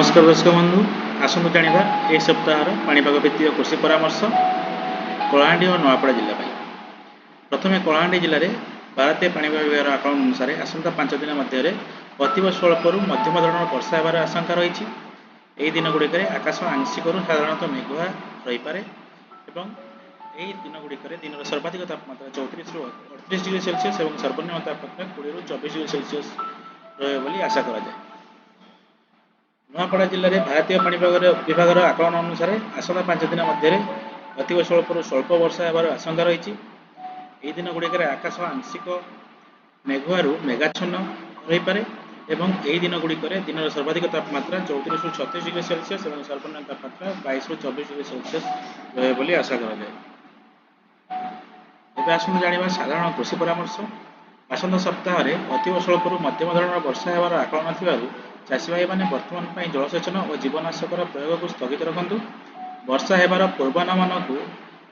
ନମସ୍କାର ଦର୍ଶକ ବନ୍ଧୁ, ଆସନ୍ତୁ ଜାଣିବା ଏହି ସପ୍ତାହର ପାଣିପାଗ ଭିତ୍ତିକ କୃଷି ପରାମର୍ଶ କଳାହାଣ୍ଡି ଓ ନୂଆପଡ଼ା ଜିଲ୍ଲା ପାଇଁ। ପ୍ରଥମେ କଳାହାଣ୍ଡି ଜିଲ୍ଲାରେ ଭାରତୀୟ ପାଣିପାଗ ବିଭାଗର ଆକଳନ ଅନୁସାରେ ଆସନ୍ତା 5 ଦିନ ମଧ୍ୟରେ ଅତିବ ସ୍ୱଳ୍ପରୁ ମଧ୍ୟମ ଧରଣର ବର୍ଷା ହେବାର ଆଶଙ୍କା ରହିଛି। ଏହି ଦିନଗୁଡ଼ିକରେ ଆକାଶ ଆଂଶିକରୁ ସାଧାରଣତଃ ମେଘୁଆ ରହିପାରେ ଏବଂ ଏହି ଦିନଗୁଡ଼ିକରେ ଦିନର ସର୍ବାଧିକ ତାପମାତ୍ରା 34ରୁ 38 ଡିଗ୍ରୀ ସେଲସିୟସ୍ ଏବଂ ସର୍ବନିମ୍ନ ତାପମାତ୍ରା 20ରୁ 24 ଡିଗ୍ରୀ ସେଲସିୟସ୍ ରହିବ ବୋଲି ଆଶା କରାଯାଏ। ନୂଆପଡ଼ା ଜିଲ୍ଲାରେ ଭାରତୀୟ ପାଣିପାଗ ବିଭାଗର ଆକଳନ ଅନୁସାରେ ଆସନ୍ତା 5 ଦିନ ମଧ୍ୟରେ ଅତିବ ସ୍ୱଳ୍ପରୁ ସ୍ୱଳ୍ପ ବର୍ଷା ହେବାର ଆଶଙ୍କା ରହିଛି। ଏହି ଦିନଗୁଡ଼ିକରେ ଆକାଶ ଆଂଶିକ ମେଘୁଆରୁ ମେଘାଚ୍ଛନ୍ନ ରହିପାରେ ଏବଂ ଏହି ଦିନଗୁଡ଼ିକରେ ଦିନର ସର୍ବାଧିକ ତାପମାତ୍ରା 34ରୁ 36 ଡିଗ୍ରୀ ସେଲସିୟସ୍ ଏବଂ ସର୍ବନିମ୍ନ ତାପମାତ୍ରା 22ରୁ 24 ଡିଗ୍ରୀ ସେଲସିୟସ୍ ରହିବ ବୋଲି ଆଶା କରାଯାଏ। ଏବେ ଆସନ୍ତୁ ଜାଣିବା ସାଧାରଣ କୃଷି ପରାମର୍ଶ। ଆସନ୍ତା ସପ୍ତାହରେ ଅତିବ ସ୍ୱଳ୍ପରୁ ମଧ୍ୟମ ଧରଣର ବର୍ଷା ହେବାର ଆକଳନ ଥିବାରୁ ଚାଷୀ ଭାଇମାନେ ବର୍ତ୍ତମାନ ପାଇଁ ଜଳସେଚନ ଓ ଜୀବନାଶକର ପ୍ରୟୋଗକୁ ସ୍ଥଗିତ ରଖନ୍ତୁ। ବର୍ଷା ହେବାର ପୂର୍ବାନୁମାନକୁ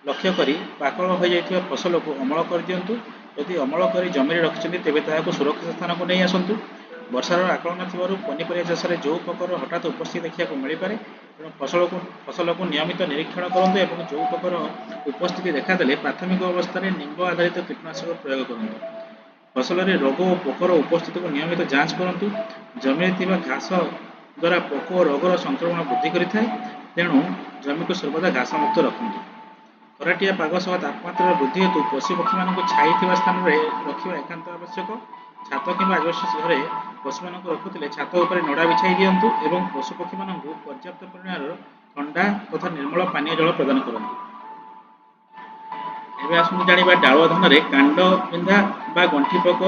ଲକ୍ଷ୍ୟ କରି ପାକଳ ହୋଇଯାଇଥିବା ଫସଲକୁ ଅମଳ କରିଦିଅନ୍ତୁ। ଯଦି ଅମଳ କରି ଜମିରେ ରଖିଛନ୍ତି, ତେବେ ତାହାକୁ ସୁରକ୍ଷିତ ସ୍ଥାନକୁ ନେଇ ଆସନ୍ତୁ। ବର୍ଷାର ଆକଳନ ଥିବାରୁ ପନିପରିବା ଚାଷରେ ଜଉ ପୋକର ହଠାତ୍ ଉପସ୍ଥିତି ଦେଖିବାକୁ ମିଳିପାରେ। ତେଣୁ ଫସଲକୁ ନିୟମିତ ନିରୀକ୍ଷଣ କରନ୍ତୁ ଏବଂ ଜଉ ପୋକର ଉପସ୍ଥିତି ଦେଖାଦେଲେ ପ୍ରାଥମିକ ଅବସ୍ଥାରେ ନିମ୍ବ ଆଧାରିତ କୀଟନାଶକ ପ୍ରୟୋଗ କରନ୍ତୁ। ଫସଲରେ ରୋଗ ଓ ପୋକର ଉପସ୍ଥିତିକୁ ନିୟମିତ ଯାଞ୍ଚ କରନ୍ତୁ। ଜମିରେ ଥିବା ଘାସ ଦ୍ୱାରା ପୋକ ଓ ରୋଗର ସଂକ୍ରମଣ ବୃଦ୍ଧି କରିଥାଏ। ତେଣୁ ଜମିକୁ ସର୍ବଦା ଘାସମୁକ୍ତ ରଖନ୍ତୁ। ଖରାଟିଆ ପାଗ ସହ ତାପମାତ୍ରାର ବୃଦ୍ଧି ହେତୁ ପଶୁପକ୍ଷୀମାନଙ୍କୁ ଛାଇ ଥିବା ସ୍ଥାନରେ ରଖିବା ଏକାନ୍ତ ଆବଶ୍ୟକ। ଛାତ କିମ୍ବା ଆଜବେଷ୍ଟସ୍ ଘରେ ପଶୁମାନଙ୍କୁ ରଖୁଥିଲେ ଛାତ ଉପରେ ନଡ଼ା ବିଛାଇ ଦିଅନ୍ତୁ ଏବଂ ପଶୁପକ୍ଷୀମାନଙ୍କୁ ପର୍ଯ୍ୟାପ୍ତ ପରିମାଣର ଥଣ୍ଡା ତଥା ନିର୍ମଳ ପାନୀୟ ଜଳ ପ୍ରଦାନ କରନ୍ତୁ। ଏବେ ଆସନ୍ତୁ ଜାଣିବା ଡାଳୁଆ ଧାନରେ କାଣ୍ଡ ବିନ୍ଧା ବା ଗଣ୍ଠି ପୋକ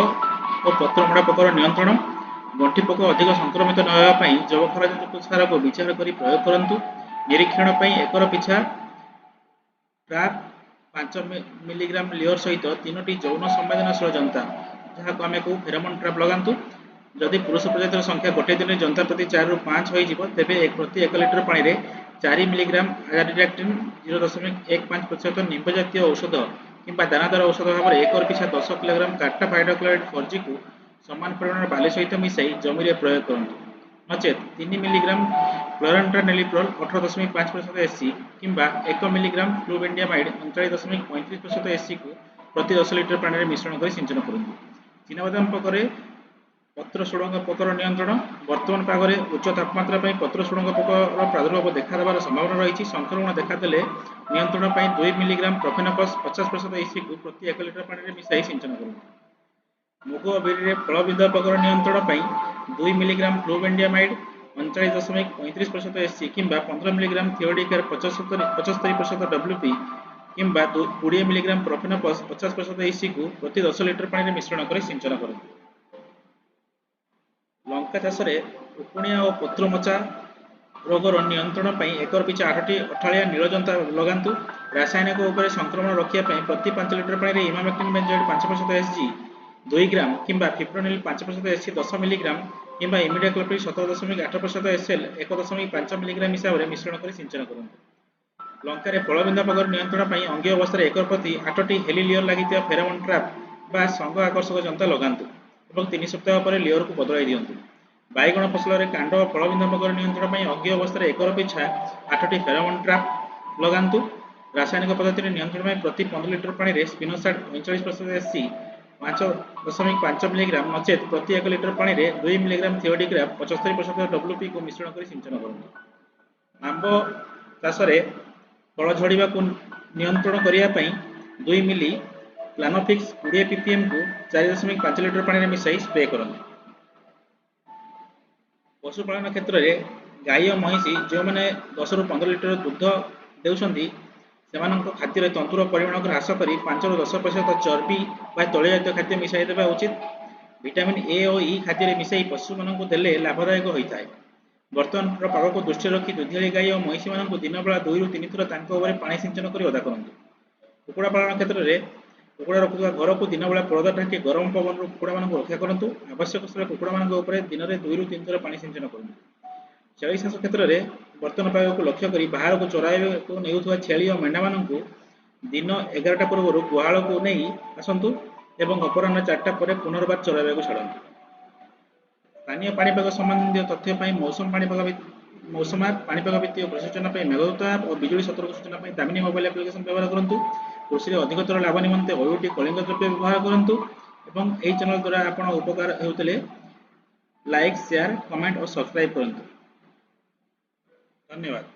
ଓ ପତ୍ରମୋଡ଼ା ପୋକର ନିୟନ୍ତ୍ରଣ। ଗଣ୍ଠି ପୋକ ଅଧିକ ସଂକ୍ରମିତ ନ ହେବା ପାଇଁ ଯବକ୍ଷାରଜାନ ସାରକୁ ବିଚାର କରି ପ୍ରୟୋଗ କରନ୍ତୁ। ନିରୀକ୍ଷଣ ପାଇଁ ଏକର ପିଛା ଟ୍ରାପ୍ 5 ମିଲିଗ୍ରାମ ଲିଓର ସହିତ ତିନୋଟି ଯୌନ ସମ୍ବେଦନଶୀଳ ଯନ୍ତା, ଯାହାକୁ ଆମେ କହୁ ଫେରୋମୋନ୍ ଟ୍ରାପ୍ ଲଗାନ୍ତୁ। ଯଦି ପୁରୁଷ ପ୍ରଜାତିର ସଂଖ୍ୟା ଗୋଟିଏ ଦିନରେ ଯନ୍ତା ପ୍ରତି 4ରୁ 5 ହୋଇଯିବ, ତେବେ ପ୍ରତି 1 ଲିଟର ପାଣିରେ 4 ମିଲିଗ୍ରାମ ଆଜାଡିରାକ୍ଟିନ୍ 0.15% ନିମ୍ବ ଜାତୀୟ ଔଷଧ କିମ୍ବା ଦାନାଦାର ଔଷଧ ଭାବରେ ଏକର ପିଛା 10 କିଲୋଗ୍ରାମ କାର୍ଟାଫ ହାଇଡ୍ରୋକ୍ଲୋରାଇଡ୍ 4Gକୁ ସମାନ ପରିମାଣର ବାଲି ସହିତ ମିଶାଇ ଜମିରେ ପ୍ରୟୋଗ କରନ୍ତୁ। ନଚେତ୍ 3 ମିଲିଗ୍ରାମ କ୍ଲୋରାଣ୍ଟ୍ରାନିଲିପ୍ରୋଲ 18.5% ଏସ୍ସି କିମ୍ବା 1 ମିଲିଗ୍ରାମ ଫ୍ଲୁବେଣ୍ଡାମାଇଡ୍ 39.35% ଏସ୍ସିକୁ ପ୍ରତି 10 ଲିଟର ପାଣିରେ ମିଶ୍ରଣ କରି ସିଞ୍ଚନ କରନ୍ତୁ। ଚିନାବାଦାମ ପୋକରେ ପତ୍ର ସୁଡ଼ଙ୍ଗ ପୋକର ନିୟନ୍ତ୍ରଣ। ବର୍ତ୍ତମାନ ପାଗରେ ଉଚ୍ଚ ତାପମାତ୍ରା ପାଇଁ ପତ୍ର ସୁଡ଼ଙ୍ଗ ପୋକର ପ୍ରାଦୁର୍ଭାବ ଦେଖାଦେବାର ସମ୍ଭାବନା ରହିଛି। ସଂକ୍ରମଣ ଦେଖାଦେଲେ ନିୟନ୍ତ୍ରଣ ପାଇଁ 2 ମିଲିଗ୍ରାମ ପ୍ରଫେନୋଫସ୍ 50% ଇସିକୁ ପ୍ରତି 1 ଲିଟର ପାଣିରେ ମିଶାଇ ସିଞ୍ଚନ କରନ୍ତୁ। ମୁଗ ଓ ବିରିରେ ଫଳ ବିନ୍ଧା ପୋକର ନିୟନ୍ତ୍ରଣ ପାଇଁ 2 ମିଲିଗ୍ରାମ ଫ୍ଲୁବେଣ୍ଡାମାଇଡ୍ 39.35% ଏସ୍ସି କିମ୍ବା 15 ମିଲିଗ୍ରାମ ଥିଓଡିକାର 75% ଡବ୍ଲ୍ୟୁପି କିମ୍ବା 20 ମିଲିଗ୍ରାମ ପ୍ରଫେନୋଫସ୍ 50% ଇସିକୁ ପ୍ରତି 10 ଲିଟର ପାଣିରେ ମିଶ୍ରଣ କରି ସିଞ୍ଚନ କରନ୍ତୁ। ଲଙ୍କା ଚାଷରେ ଉକୁଣିଆ ଓ ପତ୍ରମୋଚା ରୋଗର ନିୟନ୍ତ୍ରଣ ପାଇଁ ଏକର ପିଛା ଆଠଟି ଅଠାଳିଆ ନୀଳ ଯନ୍ତା ଲଗାନ୍ତୁ। ରାସାୟନିକ ଉପରେ ସଂକ୍ରମଣ ରୋକିବା ପାଇଁ ପ୍ରତି 5 ଲିଟର ପାଣିରେ ଇମାମେକ୍ଟିନ୍ ବେଞ୍ଜୋଏଟ୍ 5% ଏସ୍ଜି 2 ଗ୍ରାମ କିମ୍ବା ଫିପ୍ରୋନିଲ୍ 5% ଏସ୍ସି 10 ମିଲିଗ୍ରାମ କିମ୍ବା ଇମିଡାକ୍ଲୋପ୍ରିଡ୍ 17.8% ଏସ୍ଏଲ୍ 1.5 ମିଲିଗ୍ରାମ ହିସାବରେ ମିଶ୍ରଣ କରି ସିଞ୍ଚନ କରନ୍ତୁ। ଲଙ୍କାରେ ଫଳବିନ୍ଧା ପୋକର ନିୟନ୍ତ୍ରଣ ପାଇଁ ଅଙ୍ଗୀ ଅବସ୍ଥାରେ ଏକର ପ୍ରତି ଆଠଟି ହେଲି ଲିଅର ଲାଗିଥିବା ଫେରୋମୋନ୍ ଟ୍ରାପ୍ ବା ସଙ୍ଗ ଆକର୍ଷକ ଯନ୍ତା ଲଗାନ୍ତୁ ଏବଂ 3 ସପ୍ତାହ ପରେ ଲିଅରକୁ ବଦଳାଇ ଦିଅନ୍ତୁ। ବାଇଗଣ ଫସଲରେ କାଣ୍ଡ ଓ ଫଳବିନ୍ଧା ପୋକର ନିୟନ୍ତ୍ରଣ ପାଇଁ ଅଙ୍ଗୀ ଅବସ୍ଥାରେ ଏକର ପିଛା ଆଠଟି ଫେରୋମୋନ୍ ଟ୍ରାପ୍ ଲଗାନ୍ତୁ। ରାସାୟନିକ ପଦ୍ଧତିରେ ନିୟନ୍ତ୍ରଣ ପାଇଁ ପ୍ରତି 15 ଲିଟର ପାଣିରେ ସ୍ପିନୋସାଡ୍ 39% ଏସ୍ସି 5.5 ମିଲିଗ୍ରାମ, ନଚେତ୍ ପ୍ରତି 1 ଲିଟର ପାଣିରେ 2 ମିଲିଗ୍ରାମ ଥିଓଡିକ୍ରାଫ୍ 75% ଡବ୍ଲ୍ୟୁପିକୁ ମିଶ୍ରଣ କରି ସିଞ୍ଚନ କରନ୍ତୁ। ଆମ୍ବ ଚାଷରେ ଫଳ ଝଡ଼ିବାକୁ ନିୟନ୍ତ୍ରଣ କରିବା ପାଇଁ 2 ମିଲି ପ୍ଲାନୋଫିକ୍ସ 20 ପିପିଏମ୍କୁ 4.5 ଲିଟର ପାଣିରେ ମିଶାଇ ସ୍ପ୍ରେ କରନ୍ତୁ। ପଶୁପାଳନ କ୍ଷେତ୍ରରେ ଗାଈ ଓ ମଇଁଷି ଯେଉଁମାନେ 10ରୁ 15 ଲିଟର ଦୁଗ୍ଧ ଦେଉଛନ୍ତି, ସେମାନଙ୍କ ଖାଦ୍ୟରେ ତନ୍ତୁର ପରିମାଣକୁ ହ୍ରାସ କରି 5ରୁ 10% ଚର୍ବି ବା ତୈଳ ଜାତୀୟ ଖାଦ୍ୟ ମିଶାଇ ଦେବା ଉଚିତ। ଭିଟାମିନ୍ ଏ ଓ ଇ ଖାଦ୍ୟରେ ମିଶାଇ ପଶୁମାନଙ୍କୁ ଦେଲେ ଲାଭଦାୟକ ହୋଇଥାଏ। ବର୍ତ୍ତମାନର ପାଗକୁ ଦୃଷ୍ଟିରେ ରଖି ଦୁଧିଆଳି ଗାଈ ଓ ମଇଁଷିମାନଙ୍କୁ ଦିନବେଳା 2ରୁ 3 ଥର ତାଙ୍କ ଉପରେ ପାଣି ସିଞ୍ଚନ କରି ଓଦା କରନ୍ତୁ। କୁକୁଡ଼ା ପାଳନ କ୍ଷେତ୍ରରେ କୁକୁଡ଼ା ରଖୁଥିବା ଘରକୁ ଦିନବେଳା ପରଦା ଢାଙ୍କି ଗରମ ପବନରୁ କୁକୁଡ଼ାମାନଙ୍କୁ ରକ୍ଷା କରନ୍ତୁ। ଆବଶ୍ୟକ ସ୍ଥଳେ କୁକୁଡ଼ାମାନଙ୍କ ଉପରେ ଦିନରେ 2ରୁ 3 ଥର ପାଣି ସିଞ୍ଚନ କରନ୍ତୁ। ଛେଳି ଚାଷ କ୍ଷେତ୍ରରେ ବର୍ତ୍ତମାନ ପାଗକୁ ଲକ୍ଷ୍ୟ କରି ବାହାରକୁ ଚରାଇବାକୁ ନେଉଥିବା ଛେଳି ଓ ମେଣ୍ଢାମାନଙ୍କୁ ଦିନ 11ଟା ପୂର୍ବରୁ ଗୁହାଳକୁ ନେଇ ଆସନ୍ତୁ ଏବଂ ଅପରାହ୍ନ 4ଟା ପରେ ପୁନର୍ବାର ଚରାଇବାକୁ ଛାଡ଼ନ୍ତୁ। ସ୍ଥାନୀୟ ପାଣିପାଗ ସମ୍ବନ୍ଧୀୟ ତଥ୍ୟ ପାଇଁ ମୌସମ ପାଣିପାଗ ମୌସମ ଆପ୍, ପାଣିପାଗ ଭିତ୍ତିକ କୃଷି ସୂଚନା ପାଇଁ ମେଘଦୂତ ଆପ୍ ଓ ବିଜୁଳି ସତର୍କ ସୂଚନା ପାଇଁ ଦାମିନୀ ମୋବାଇଲ ଆପ୍ଲିକେସନ ବ୍ୟବହାର କରନ୍ତୁ। କୃଷିରେ ଅଧିକତର ଲାଭ ନିମନ୍ତେ ଓୟୁଏଟି କଳିଙ୍ଗ ଦ୍ରବ୍ୟ ବ୍ୟବହାର କରନ୍ତୁ ଏବଂ ଏହି ଚ୍ୟାନେଲ ଦ୍ୱାରା ଆପଣ ଉପକାର ହେଉଥିଲେ ଲାଇକ୍, ସେୟାର, କମେଣ୍ଟ ଓ ସବସ୍କ୍ରାଇବ କରନ୍ତୁ। ଧନ୍ୟବାଦ।